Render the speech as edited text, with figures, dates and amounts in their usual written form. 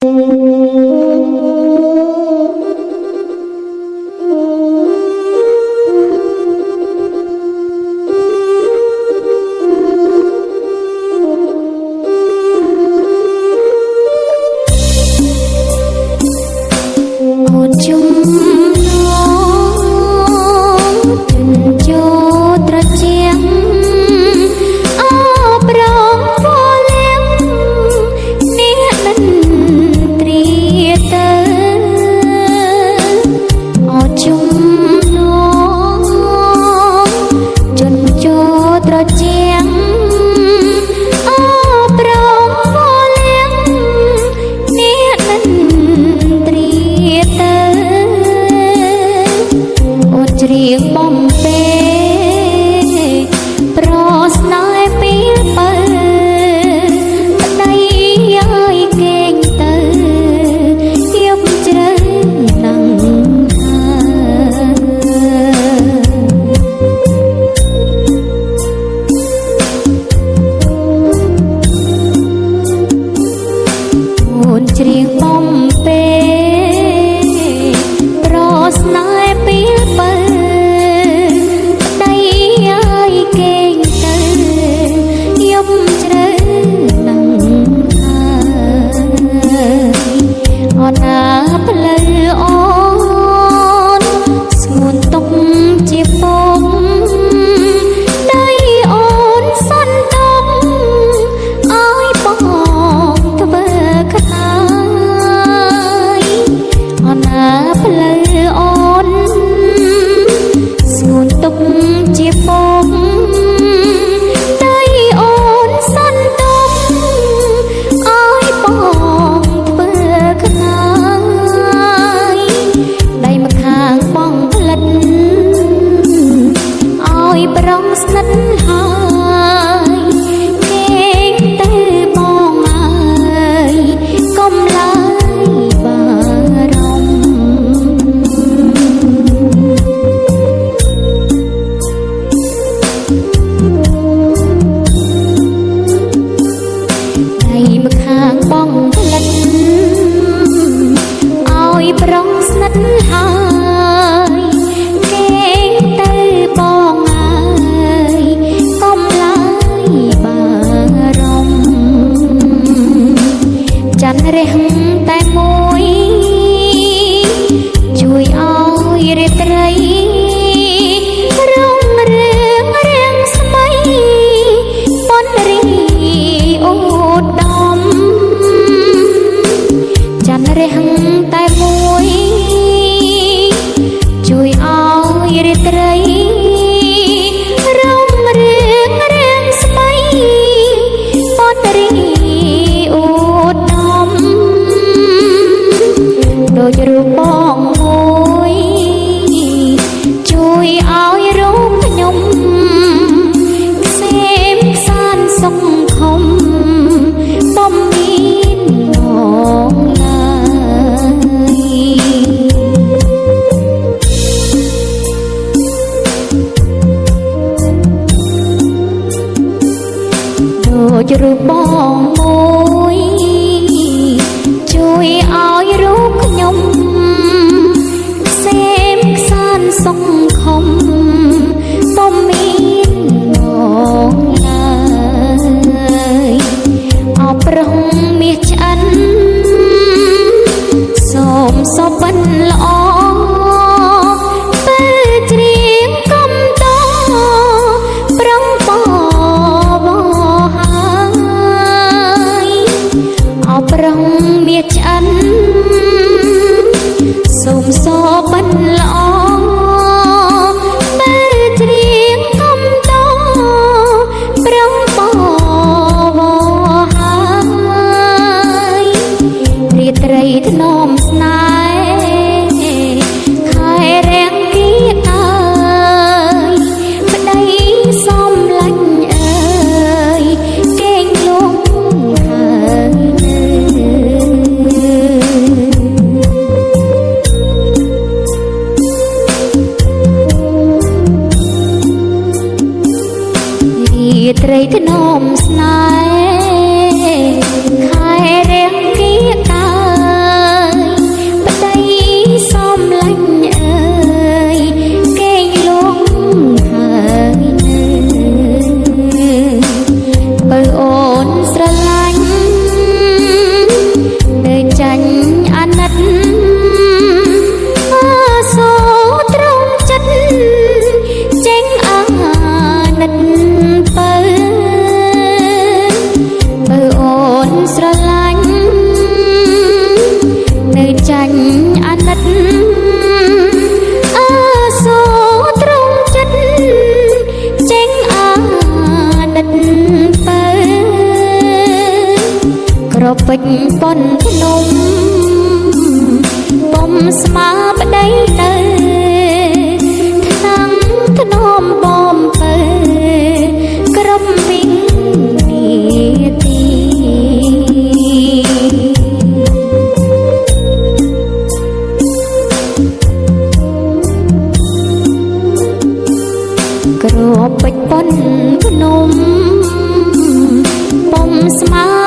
អូនជុំនងជន់ចូលត្រជាងអប្រងវលៀងអ្នកនិន្ទ្រាទៅអូជុំនងជន់ចូលត្រជាងអប្រងវលៀងអ្នកនិន្ទ្រាទៅអូនច្រៀងបំពេប្រស្នេហ៍ពីពៅប្តីឲ្យគេងទៅយប់ជ្រៅណាស់ហើយ អូនច្រៀងបំពេប្រស្នេហ៍ពីពៅប្តីឲ្យគេងទៅយប់ជ្រៅណាស់ហើយអូនណាផ្លូវអូនស្ងួនទុកជាពងដៃអូនសន្ទុកឲ្យបងធ្វើខ្នាយអូនណាផ្លូវអូនស្ងួនទុកជាពងដៃអូនសន្ទុកឲ្យបងធ្វើខ្នាយដៃម្ខាងបងផ្លិតឲ្យប្រងស្និទ្ធហើយគេងទៅបងអើយកុំឡើយបារម្ភដៃម្ខាងបងផ្លិតឲ្យប្រងស្និទ្ធហើយគេងទៅបងអើយកុំឡើយបារម្ភច័ន្ទរះតែមួយជួយឲ្យរាត្រីរុងរឿងរាំងស្មៃប៉ុនរីឧត្តមច័ន្ទរះតែមួយជួយឲ្យរាត្រីរុងរឿងរាំងស្មៃប៉ុនរីឧត្តមដូចរូបបងមួយជួយឲ្យរូបខ្ញុំខ្សែមខ្សានសុខខំបំមានងងឡើយដូចរូបបងមួយជួយឲ្យរូបខ្ញុំខ្សែមខ្សានសុខខំបំមានងងឡើយអប្រុសមាសឆ្អិនសូមសុបិនល្អពេលច្រៀងកំតប្រងបវហើយអប្រុសមាសឆ្អិនសូមសុបិនល្អពេលច្រៀងកំតប្រងបវហើយរាត្រីធ្នមស្នេហ៍ខែរាំងគៀកអើយប្តីសំឡាញ់អើយគេងលងហើយនៅ រាត្រីធ្នមស្នេហ៍ខែរាំងគៀកអើ ពុំស្មាប្តីទៅថ្នាំងធ្នមបំពើក្រុមវិញនីទី ក្របពេជ្រប៉ុនភ្នំពុំស្មា